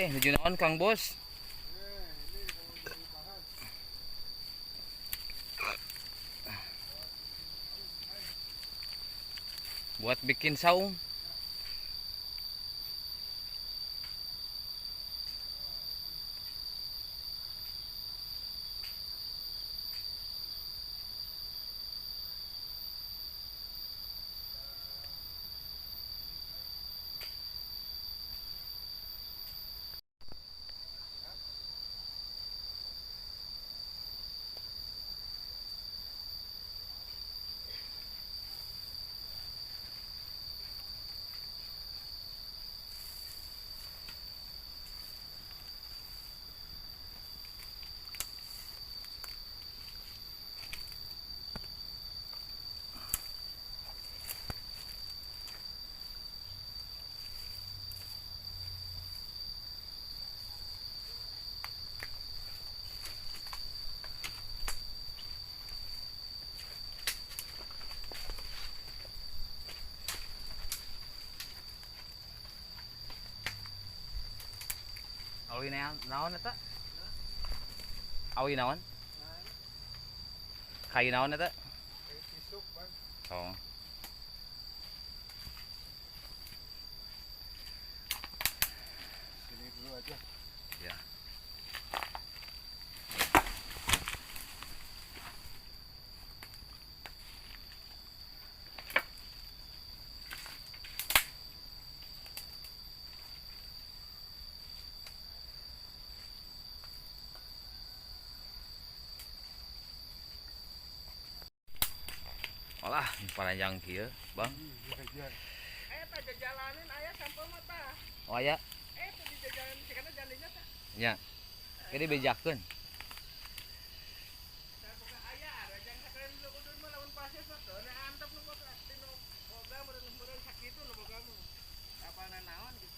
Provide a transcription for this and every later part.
Nuju naon Kang Bos? Buat bikin saung. Awi naon eta? Awi naon? Kayu naon eta? Kayu tisuk, Bang. Oh. Sini dulu aja. Ya. Alah, panjang kieu, Bang. Eta jajalanin aya sampeu mah tah. Oh aya. Eta di jajalan cikana jalinya tah. Nya. Jadi bejakeun. Saboga aya rajang sakalian nu udun mah lamun pasir mah teu antep nu boga tinu boga meureun-meureun sakitu nu boga mah. Apalna naon gitu.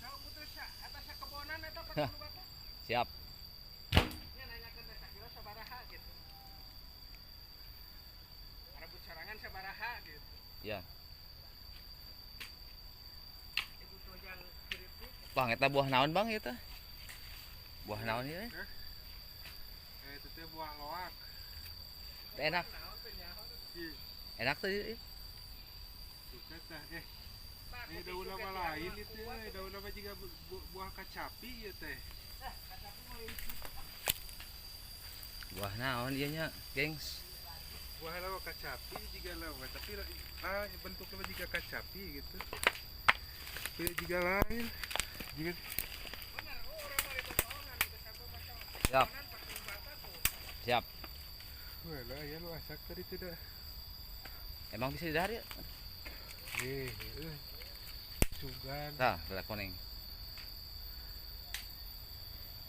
Sok putus eta sakebonan eta pake nu bata. Siap. Nya nanyakeun teh sakilo sabaraha gitu. Rebut sorangan sabaraha gitu. Ya. Ibu tojang keripik. Bang, eta buah naon, Bang, ieu teh? Buah naon ieu? Itu teh buah loak. Teh enak. Enak tuh ieu. Suka tah. Ini daun apa lain itu? Daun apa juga buah kacapi ieu teh. Buah naon ieu nya, gengs? Buah lawa kacapi juga lawa, tapi bentuknya juga kacapi gitu. Tapi juga lain. Juga. Siap. Siap. Wah, lah ya lu asak tadi tidak. Emang bisa didahar ya? Sugan. Tah, rada koneng.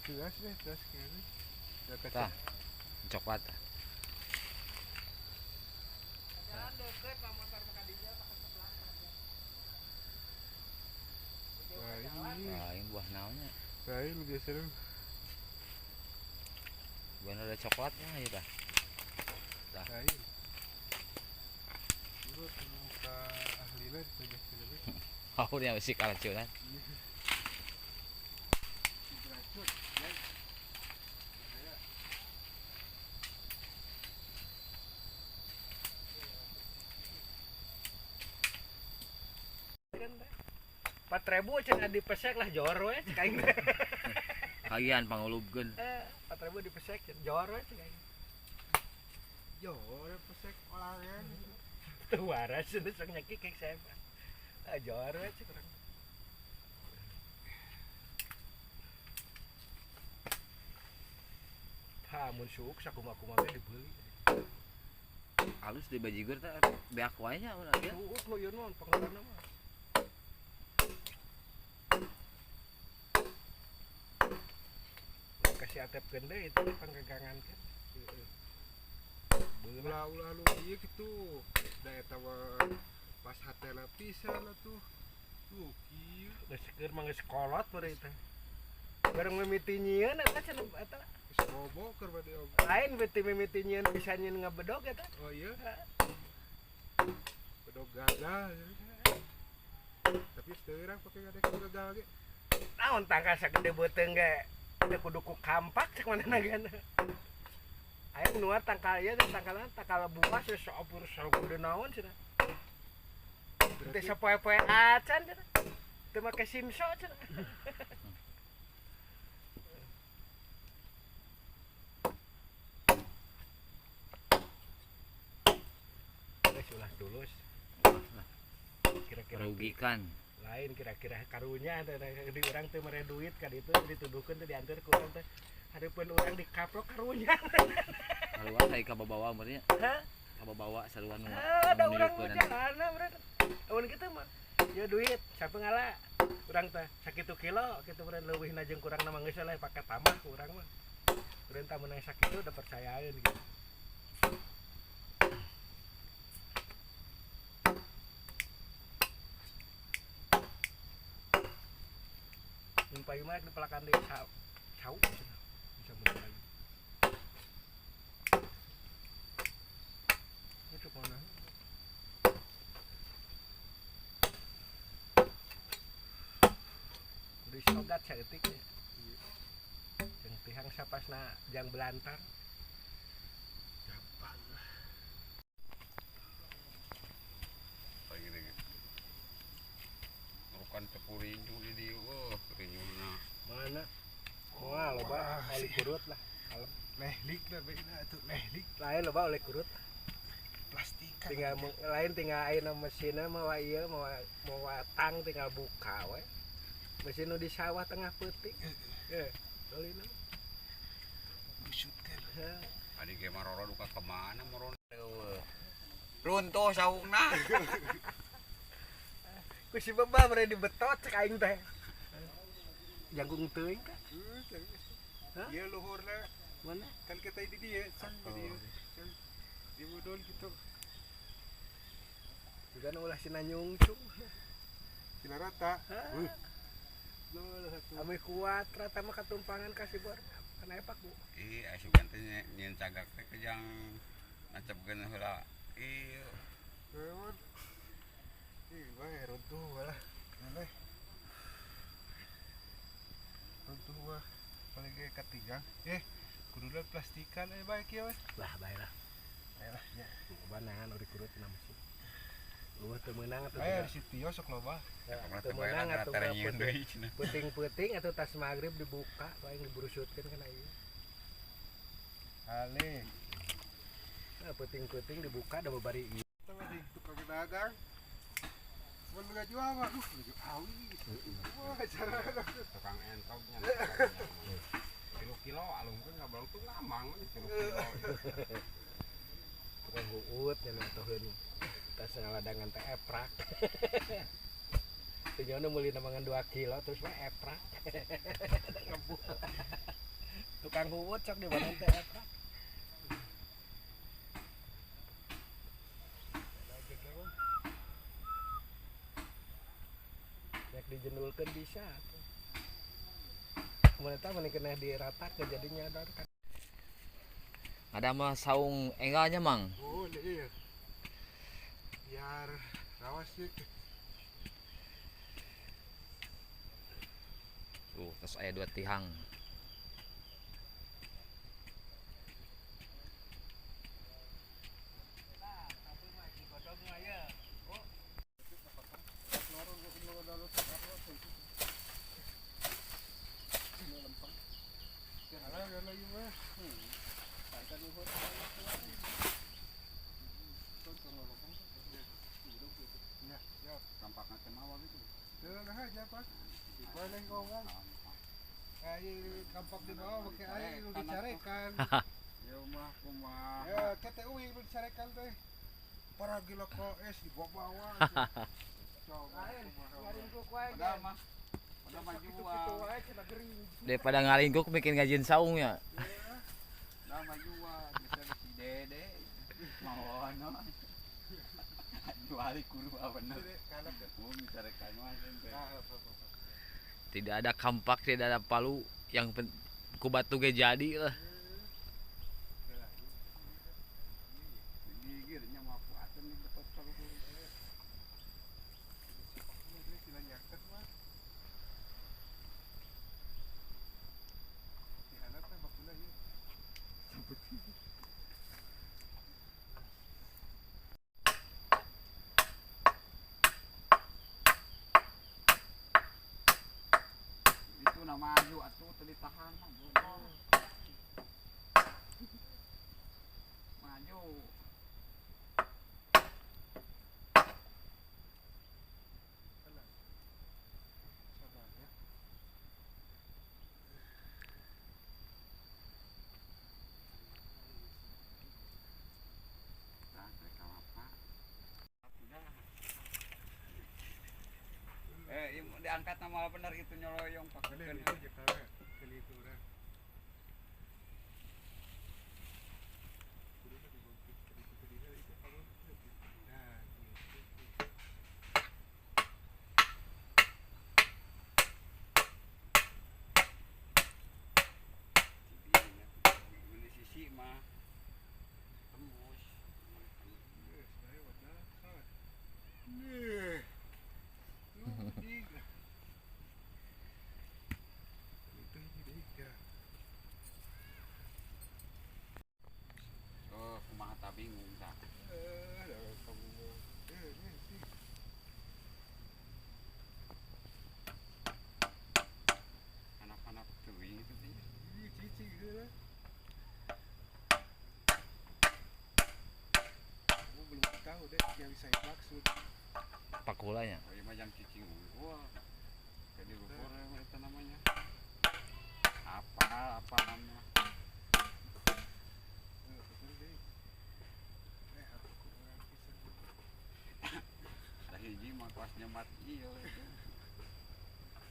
Jelas deh, jelas kayaknya. Tah, coklat. Jalan deket sama motor kadinya pakai sebelah. Wah, ini. Wah, ini buah naonnya. Wah, ini biasa dong. Buah ada coklatnya ya, tah. Tah. Lain. Dulu ke ahli lah ditanya sini. Aku dia mesti keracunan. Beracun, ya. Empat ribu cenah dipesek lah jor we cek aing teh. Kagian pangulubkeun. 4.000 dipesek jor we cek aing. Jor pesek olahraga. Teu waras cenah sok nyeki kek saya. Ah jor we cek urang. Tah mun suuk sakumaha-kumaha ge dibeli. Halus di bajigur teh beak wae nya mun aya. Suuk nu ieu mah pangeranna mah. Kasih atep deui itu panggagangan kan. Ulah-ulah lu ieu kitu. Da eta mah pas hatena pisan atuh. Tuh kieu. Geus keur mah geus kolot beureui teh. Bareng mimiti nyieun eta cenah eta. Geus bobo keur bade oge. Lain beuti mimiti nyieun bisa nyieun ngabedog eta. Oh iya. Bedog gagal. Tapi sekarang pakai ngadek gagal ge. Naon tangkal sagede beuteung ge teu kudu ku kampak cek manehna ge. Aya nu tangkal ieu teh tangkalna tangkal buah saopur sagede naon cenah. Teu sapoe-poe acan cenah. Teu make simso cenah. Geus ulah tulus. Kira-kira Merugikan. Lain kira-kira karunya di urang teh mere duit ka ditu dituduhkeun teh diantar ku urang teh hareupeun urang dikaprok karunya. Kaluar teh ka babawa meureun nya. Hah? Ka babawa saluan nu. Ada urang mah jalanna meureun. Amun kitu mah ya duit siapa ngala urang teh sakitu kilo kitu meureun leuwihna jeung kurangna mah geus lah pake tambah ku urang mah. Urang tah meunang sakitu udah percayaeun gitu. Mun payu mah dipelakan deui sau cenah. Bisa meunang lagi. Itu mana? Di sogat saeutik nya. Jeung tihang sapasna jang belantar. Gampang lah. Pagi lagi. Merukan tepurinyu di dieu eueuh rinyuna. Mana? Wah, loba oli kurut lah. Kalem. Lehlik lah baikna atuh lehlik. Lain loba oli kurut. Plastikan. Tinggal lain tinggal ayeuna mesinna mawa ieu mawa tang tinggal buka we. Mesin nu di sawah tengah peuting. Olina. Busutkeun. Adi ge maroro duka ka mana moro. Runtuh saungna. Ku si beba mere dibetot cek aing teh. Jangkung teuing ka. Hah? Ieu luhurna. Mana? Kan kita di dieu, cang di dieu. Cang. Di mudun gitu. Juga nu ulah sina nyungcung. Sina rata. Ami kuat rata mah katumpangan ka si bor. Kana epak bu. Ih, asupan teh nyieun cagak teh kejang nacepkeun heula. Ih. Ih, bae runtuh lah. Mana? Runtuh wah. Paling ge katinggang. Kuduna plastikan bae kieu we. Lah bae lah. Bae lah nya. Banahan uri kurut na mesin. Eueuh teu meunang atuh. Aya si Tio sok loba. Teu meunang atuh peuting-peuting atuh tas magrib dibuka paling diburusutkeun kana ieu. Ale. Nah, peuting-peuting dibuka da babari ieu. Teh di tukang dagang. Mun ngajual mah duh ngajual awi. Wah, cara tukang entognya. 3 kilo alungkeun ngabalungkeun lamang 3 kilo. Tukang huut nya atuh tas ngaladangan teh eprak. Tujuanna meuli mangan 2 kilo terus mah eprak. Ngebul. Tukang huut sok di mana teh eprak. Rek dijendulkeun bisa atuh. Mun eta mending kena diratakeun jadi nyador kan. Ada mah saung enggalnya mang. Oh, iya. Biar rawas sih. Tuh, terus aya 2 tihang. Kampak di bawah pakai air lu dicarekan. Ya mah kumaha. Ya KTU yang lu dicarekan teh. Para gila koes dibawa-bawa. Coba Padahal mah pada mah jual. Daripada ngaringkuk bikin ngajin saung ya. Dah mah jual bisa si Dede. Mawono. Jual kudu bener. Mau dicarekan mah. Tidak ada kampak, tidak ada palu, yang ku batu ge jadi lah. Pakuna maju atuh teu ditahan mah bodoh. Maju. Sabar ya. Tah teh kalapa. Udah. Eh, ieu diangkat nama bener itu nyoloyong Kali pakeun. itu jekara, kali itu orang. Kudu mah dibongkit kali itu kali itu kalau nah gitu. Di sisi mah tembus. Geus bae wadah. Nih. Lu di. Itu hiji deui ya. Oh, kumaha ta bingung tah. Eh, ada kamu mau. Eh, ini sih. Anak-anak teuing itu teh. Ih, cici gitu lah. Kamu belum tahu deh yang saya maksud. Pakulanya. Oh, ieu mah jang cicing unggul. Kayak di luhur emang eta namanya. Apa apa namanya? Eh, betul deh. Eh, aku kurang pisan. Dah hiji mah kelas nyemat ieu itu.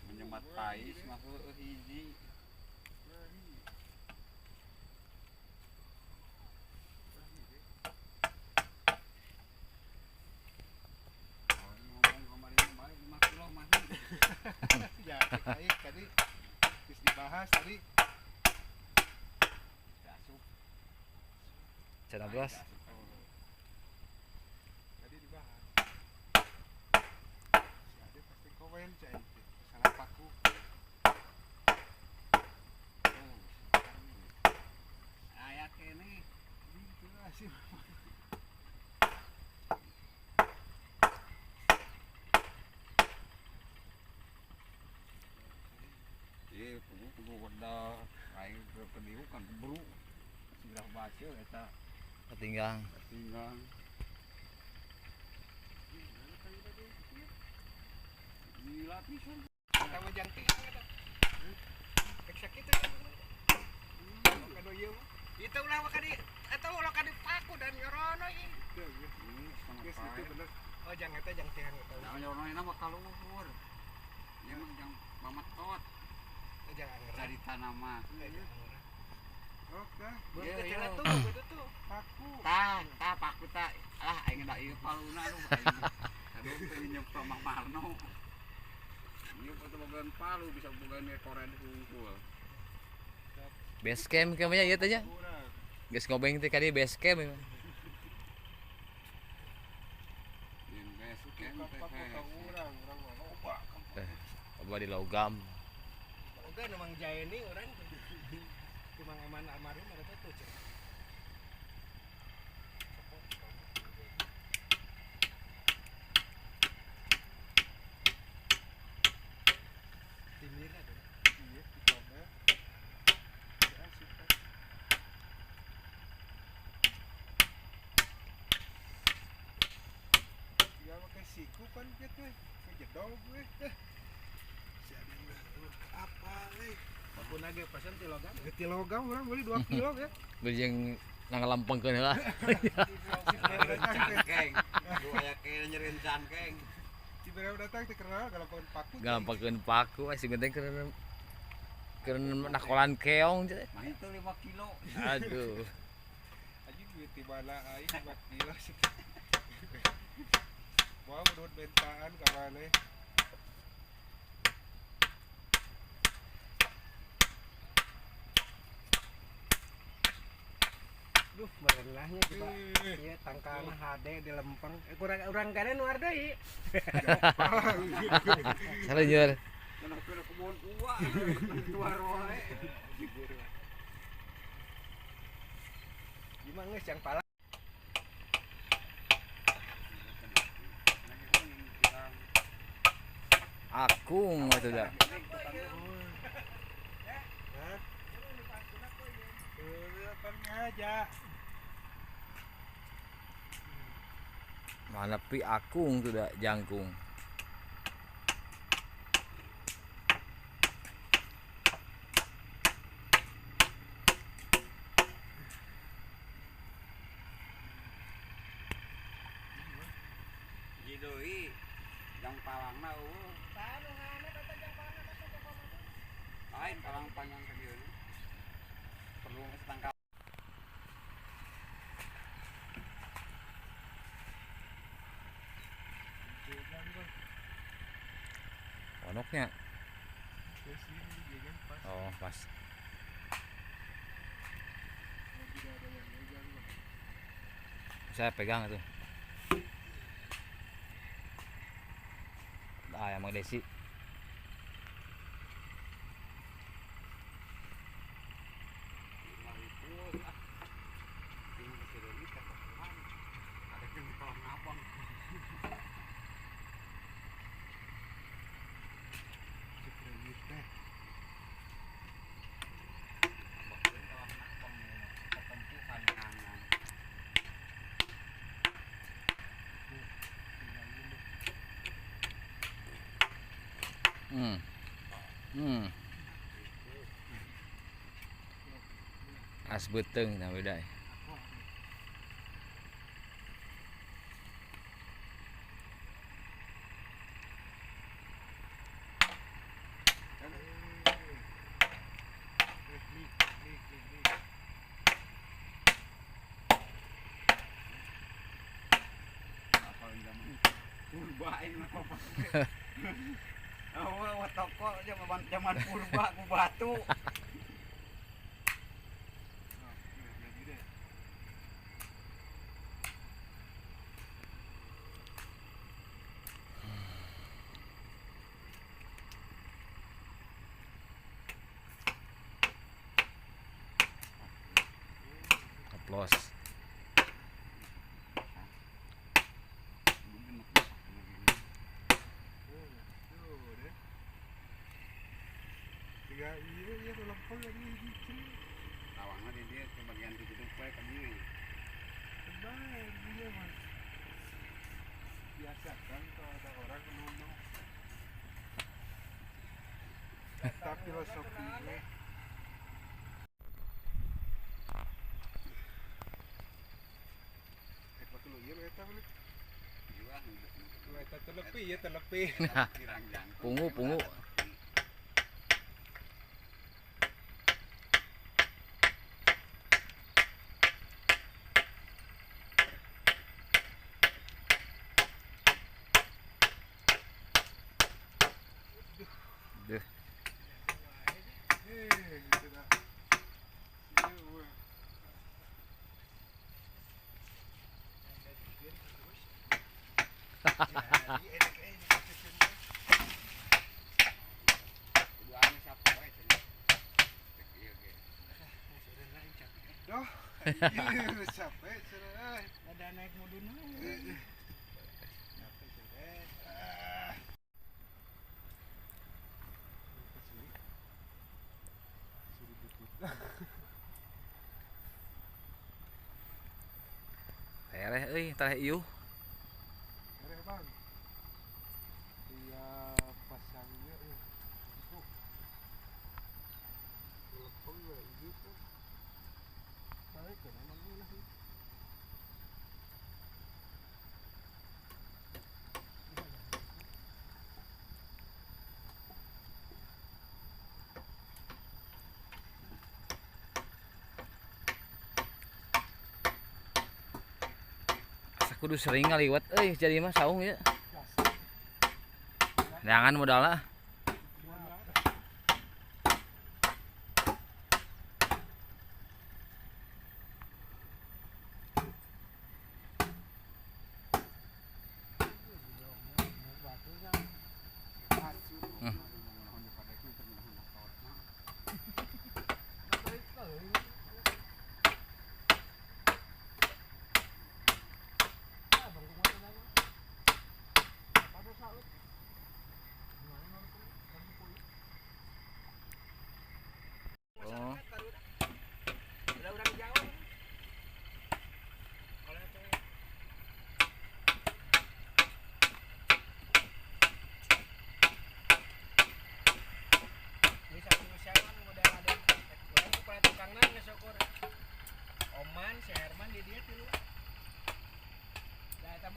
Menyemat pais mah heueuh hiji. Mari. Mari deh. Oh, ngomong kemarin balik 5 kilo mah. Ya, terkait tadi terus dibahas tadi. Asup. Cenah bros. Tadi dibahas. Si Ade pasti komen cai itu masalah paku. Aya keneh. Gitu lah sih. Ieu kudu kudu wedah aing ke dieu kan keburu. Sudah baca eta Ketinggalan. tinggal. Gila pisan. Eta mah jang tiang eta. Rek sakitu kan. Kado ieu mah. Itu ulah mah kadi eta ulah kadi paku dan nyorono ieu. Ya, ya. Setengah Geus itu pae. bener. Oh jang eta jang tiang eta. Jangan nyorono mah kaluhur. Ieu mah jang mametot Oh, jang anggeran. cari tanaman. Eh, jang anggeran. Oke, Belum Iya, kecil iya. tuh itu tuh. paku. Tah, tah paku tah. Lah aing da ieu paluna aduh aing. Aduh teu nyep ka Mang Marno. Ieu foto bogaan palu bisa bogaan koren hungkul. Base camp kayaknya ieu teh nya. Kurang. Geus ngobeng teh kadi base camp. Yang base camp Buka teh. paku ka urang, urang mah loba Eh, coba di logam. Oke, memang jaeni orang. Cuma eman almarhum ada tuh cek. Timir ada. Iya, dicoba. Ya, suka. Ya pakai siku kan gitu, kejedog gue. Eh, si ada yang apa eh? Aku nage pesan ti logam. Ti logam orang beli 2 kilo ya. Beli jeung nangalampengkeun heula. Nyeriin cangkeng. Lu aya kene nyeriin cangkeng. Si Berau datang teh kenal galampangkeun paku. Ngalampengkeun paku sing penting keur nakolan keong teh. Mah itu 5 kilo. Aduh. Anjing duit di mana aing 5 kilo sih. Wah, menurut bentaan ka maneh. Duh, merenahnya kita. Eh, Iya, tangkalna HD di lempeng. Eh, kurang urang kene nu deui. Saleunyeur. Kena kena kebun tua. Tua roe. Gimana geus yang pala? Akung atuh da. Pengaja. Mana pi akung tuh dah jangkung. Jidoi jang palangna eueuh. Lain palang panjang ka dieu. Perlu setangkap. Onoknya. Oh, pas. Saya pegang itu. Ah, yang Mang Desi. As beteng nah beda. Purba ini mah apa? Oh, toko zaman purba ku batu. Applause. Lawangnya di dia ke bagian itu poe ka dieu. Iya mas. Biasa kan kalau ada orang ngomong. Kata filosofinya. Terlebih ya terlebih. Pungu pungu. Duh. Capek sudah. Ada naik mudun. Capek sudah. Tereh euy, tereh iuh. Tereh bang. Iya pasangnya ya. Oh. Telepon ya gitu. Tarik ke mana lah. Kudu sering ngaliwat euy jadi mah saung ya. Jangan modalna.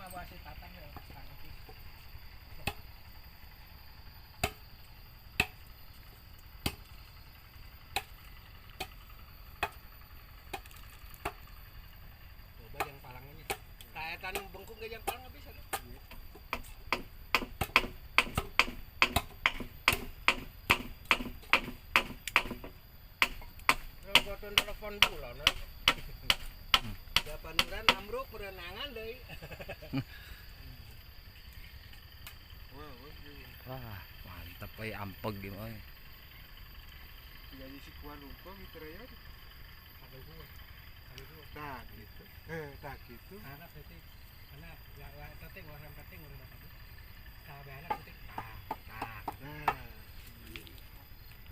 Awas si Tatang ya, tangki. Coba yang palangnya. Kaetan bengkung ge yang palang nggak bisa deh. Telepon telepon bulan. Japanuran amruk berenangan deui. Wah, mantap euy ampeg ieu euy. Jadi si kuah lupa gitu ya. Tah gitu. Tah gitu. Anak detik. Anak ya ya teh orang teh urang tadi. Kabeh anak detik. Tah, tah. Nah.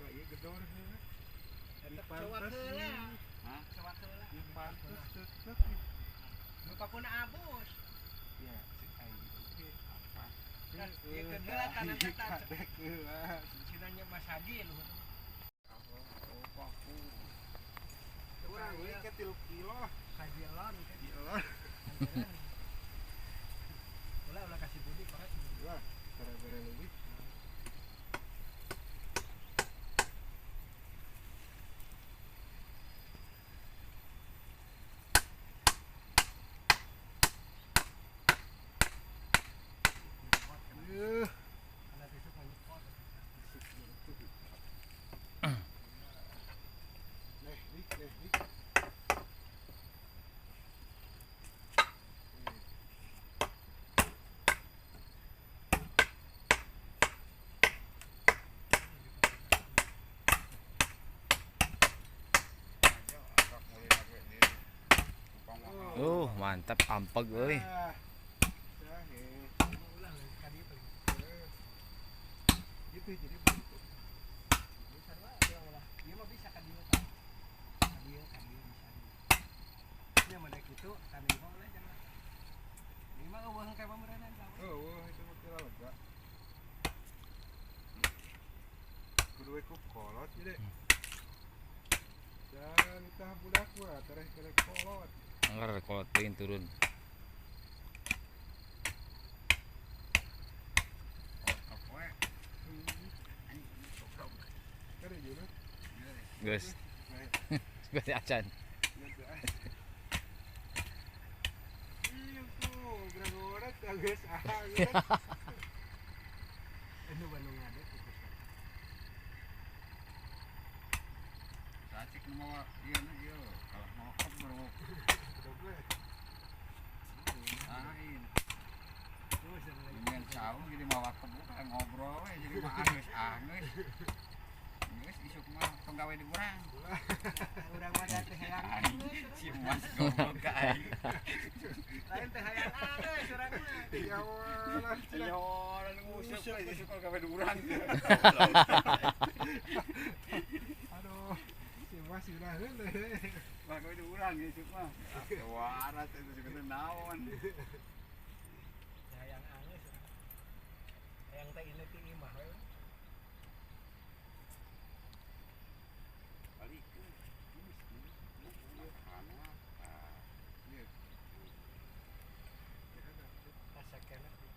Tah ieu gedor heula. Eta cowak heula. Hah? Cowak heula. Pantes tetep. Nu pakuna abus. Ya, cek aing oge apa. Ieu heula tanah eta. Kadek heula. Cenah Mas Hagi luhur. Oh, paku. Urang we ke 3 kilo. Kajelon Kilo. Ulah ulah kasih budi koret. Wah, gara-gara leuwih. Karena besok mau nyekot. Leh, dik, leh, dik. Mantap ampeg euy. Ah, Ulah ka dieu paling. Gitu jadi begitu. Bisa wae ulah. Ieu mah bisa ka dieu tah. Ka dieu bisa. Nya mah kitu kan ieu mah ulah jangan. Ieu mah eueuh ka pameureunnan tah. Oh, itu mah kira lega. Kudu we ku kolot ieu deh. Dan tah budak mah tereh kene kolot. Angger kolot teuing turun. Geus. Geus acan. Iya tuh, geura teh geus ah. Anu Bandung ngade Sacik nu mawa ieu na ieu, kalah mawa kebrok. Lain. Dengan jauh jadi mawa kebrok ngobrol we jadi mah anggeus anggeus. Geus isuk mah tong gawe di urang. Urang mah da teh hayang anggeus. Si Mas goblok ka aing. Lain teh hayang anggeus urang mah. Ya Allah, Ya orang nguseup we isuk gawe di urang. Aduh, si Mas udah heula. Mah gawe di urang isuk mah. Waras itu sih naon. Teh hayang anggeus. Hayang teh ini ti imah we.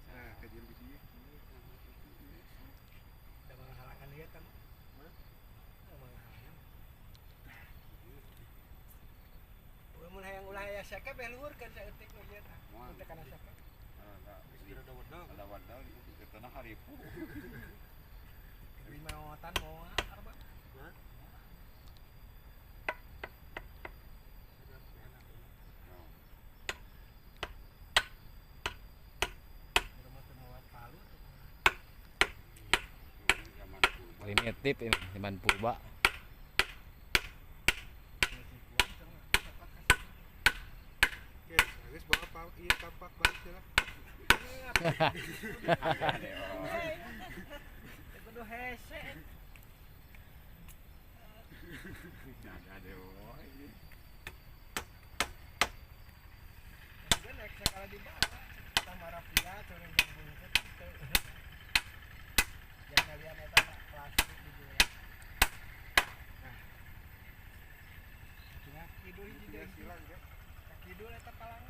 Nah, kajian di dieu. Da manghalangan ieu teh. Manghalangan. Mun hayang ulah aya seke beh luhur kan saeutik nu ieu tah. Teu kana seke. Geus rada wedal. Rada wedal di tanah haripu. Lima otan moal arba. Hah? Primitif ini zaman purba. Oke, geus bawa ieu kapak balik lah. Kudu hese. Kemudian naik sekali dibawa, tamarapia, coreng jambung itu. Yang kalian eta plastik di bola. Nah. Cenah kidul hiji deui. Silang ya. Kidul eta palang.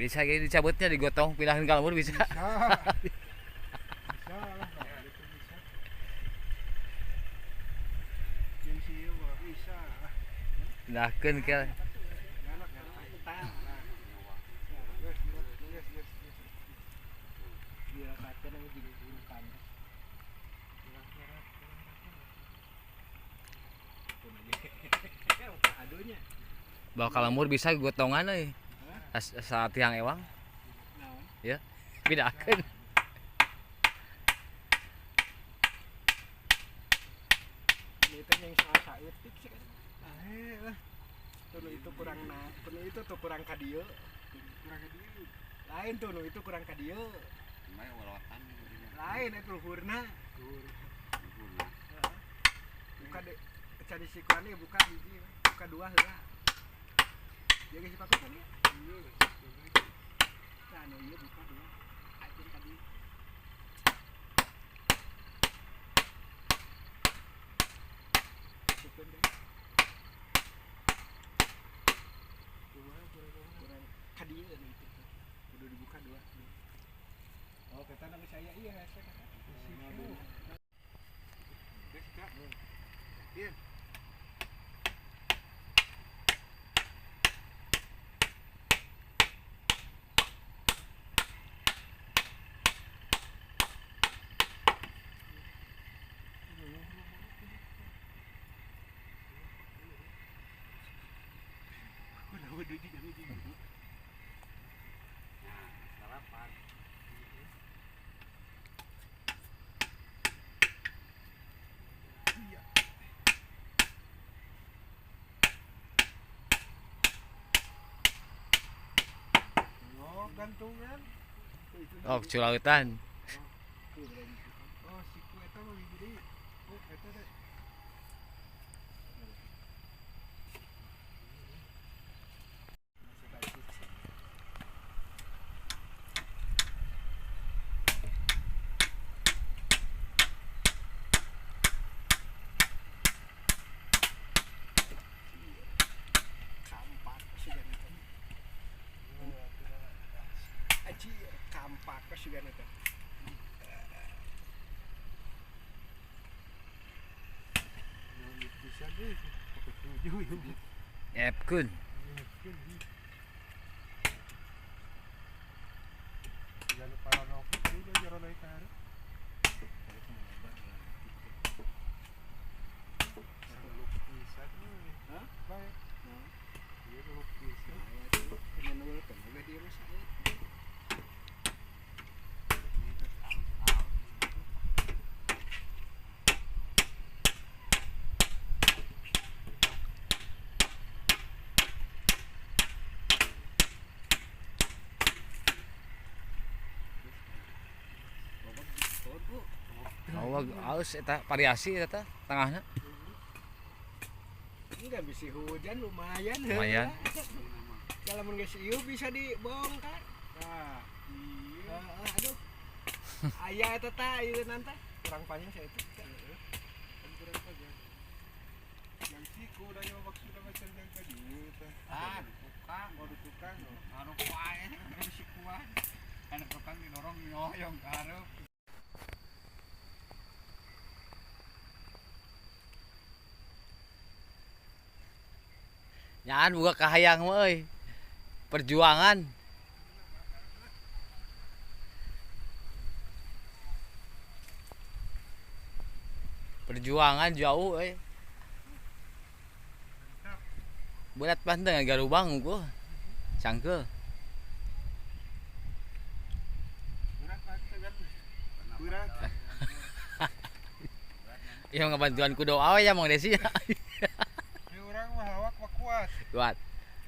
Bisa gini dicabutnya digotong pindahin ke lembur bisa. Bisa. Bisa lah, nah, itu bisa. Jeung si ieu mah bisa lah. Pindahkeun ke. Bawa ka lembur bisa gotongan euy. Saat tiang ewang. Ya, pindahkeun. Itu kurang na, penuh itu tuh kurang ka dieu. Kurang ka dieu. Lain tuh nu itu kurang ka dieu. Lain eta luhurna. Luhurna. Buka de cari sikuan buka hiji, buka dua heula. Jaga si paku kan ya? Iya. Nah, nu ieu buka dua. Ayeuna ka dieu. Cukup deh. Kurang ka dieu nu itu. Kudu dibuka dua. Oh, kata nama saya iya hese kata. Geus, Kak. Iya. Nah, salapan. Oh, gantungan. Oh, culautan. Oh, siku eta mah hiji deui. Oh, eta deh. Kampak sigana teh. Aji kampak sigana teh. Bisa deh, pakai tujuh ini. Epkeun. Jangan lupa rokok juga jero naik ka hareup. Lukisan euy. Hah? Bae. Ieu lukisan. Oh, halus eta variasi eta tengahna. Enggak bisa hujan lumayan. Lumayan. Kalau mun geus ieu bisa dibongkar. Nah, iya. Aduh. Aya eta tah ieu nanta kurang panjang saya itu. Kan kurang panjang. Yang siku da ieu maksudna mah can jang ka dieu teh. Ah, di tukang, Oh, di tukang. hareup wae, sikuan. Kan tukang didorong nyoyong ka hareup. Nyaan buka kahayang mah euy. Perjuangan. Perjuangan jauh euy. Berat panteng garubang gua. Cangkeul. Berat panteng kan. Berat. Ieu ngabantuan ku doa we ya Mang Desi. Di urang mah awak mah kuat. Kuat.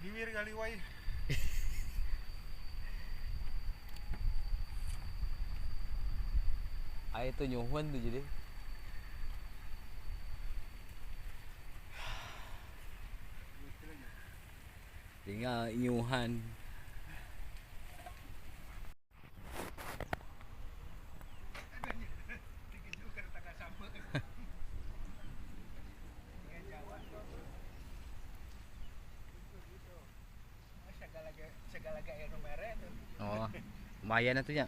Diwir kali wae. Aya tuh nyuhun tuh jadi. Tinggal nyuhan. Segala gaya nu mere. Lumayan atuh nya.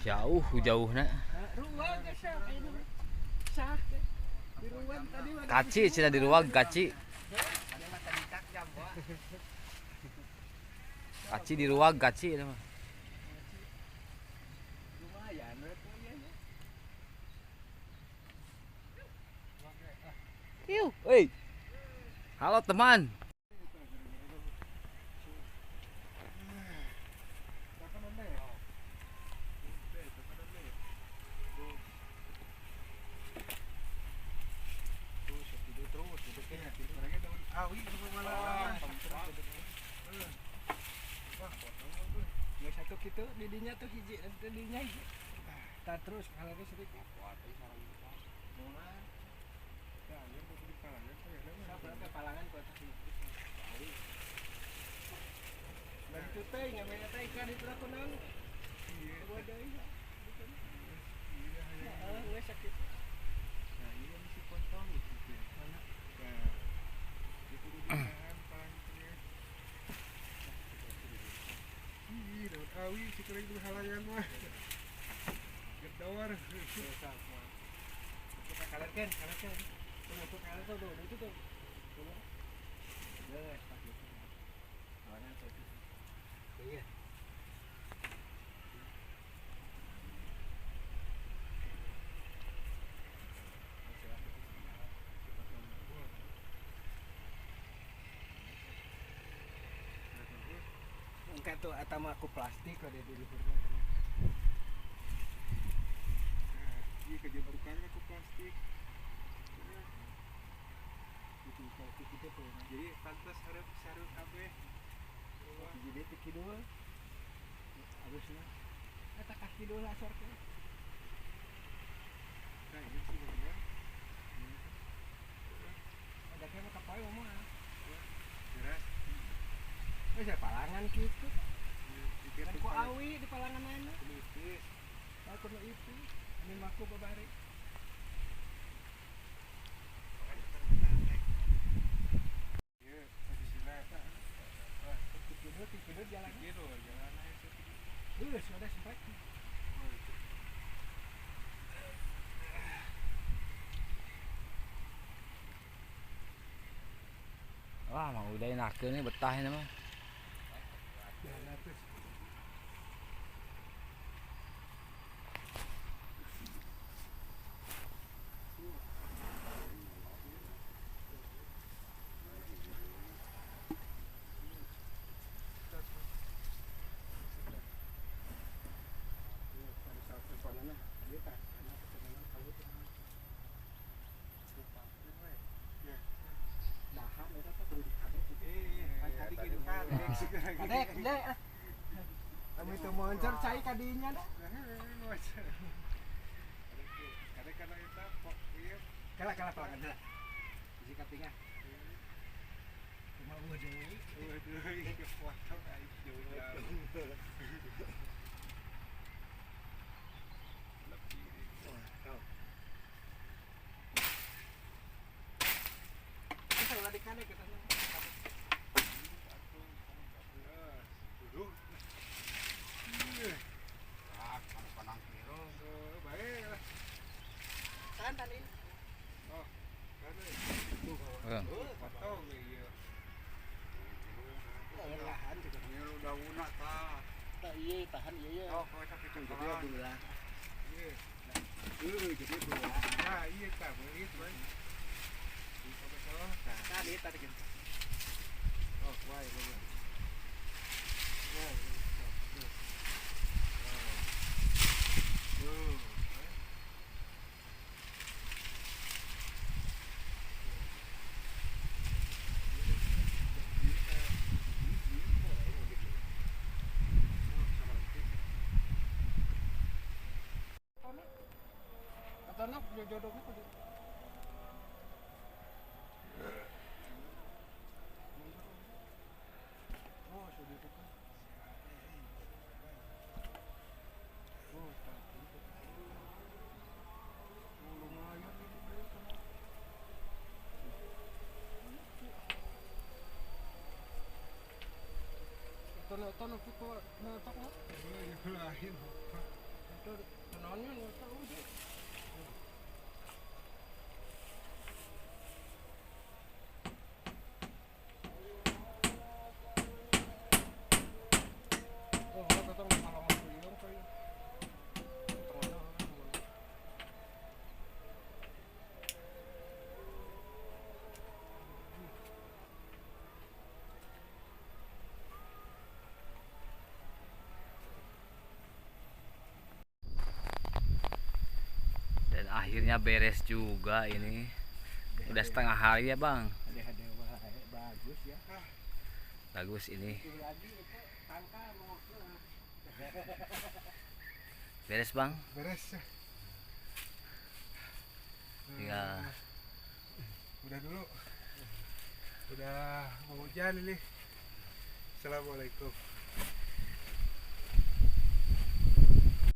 Jauh jauhna. Kaci cenah di ruang kaci. Kaci di ruang kaci eta mah. Iu, euy. Halo teman. Satu gitu didinya tuh hiji didinya hiji. Tak terus kalau ke sedikit. Awi si kering halangan mah. Gedor. Kita kalerkeun, kalerkeun. Tuh kaler tuh itu tuh. Geus, tak gitu. Halangan tuh. Iya. Engke tuh eta mah aku plastik ada di luhurna. Nah, ieu kajebukanna ku plastik. Itu plastik itu tuh. Jadi pantas hareup sareu kabeh. Jadi teh kidul. Harusna eta ka kidul asor teh. Nah, ieu sih bener. Ada ke mah kapoe mah. Beres. Wes palangan kitu. Kan ku awi di palangan mana? Ipis. Aku nu ipis, ini maku babari. Ieu posisina eta. Tidur jalan. Tidur jalan aja. Geus sudah sempat. Wah, mah udah enakeun nih betah ini mah. Dek, dek. Kami tuh moncer cai kadinya dah. Kadek kana eta pok ieu. Kalah kalah palangan heula. Bisi katingah. Cuma eueuh deui. Eueuh deui ke foto aing jauh-jauh. Kita ulah dikadek kita. Tahan iya. Oh, jadi belah. Iya. Jadi belah. Nah, iya tah beulit we. Tadi tadi gitu. Oh, wae wae. Wae. Tuh. Jodohnya kudu. Oh, sudah itu kan. Oh, itu. Oh, lumayan itu. Ngetok mah. Lain. Itu naonnya ngetok udah. Oh, tetang kalongan puyeng kayak. Dan akhirnya beres juga ini. Udah setengah hari ya bang. Ada bagus ya. Bagus ini. Itu lagi itu tangkal mau. Beres bang. Beres ya. Iya. Udah dulu. Udah mau hujan ini. Assalamualaikum.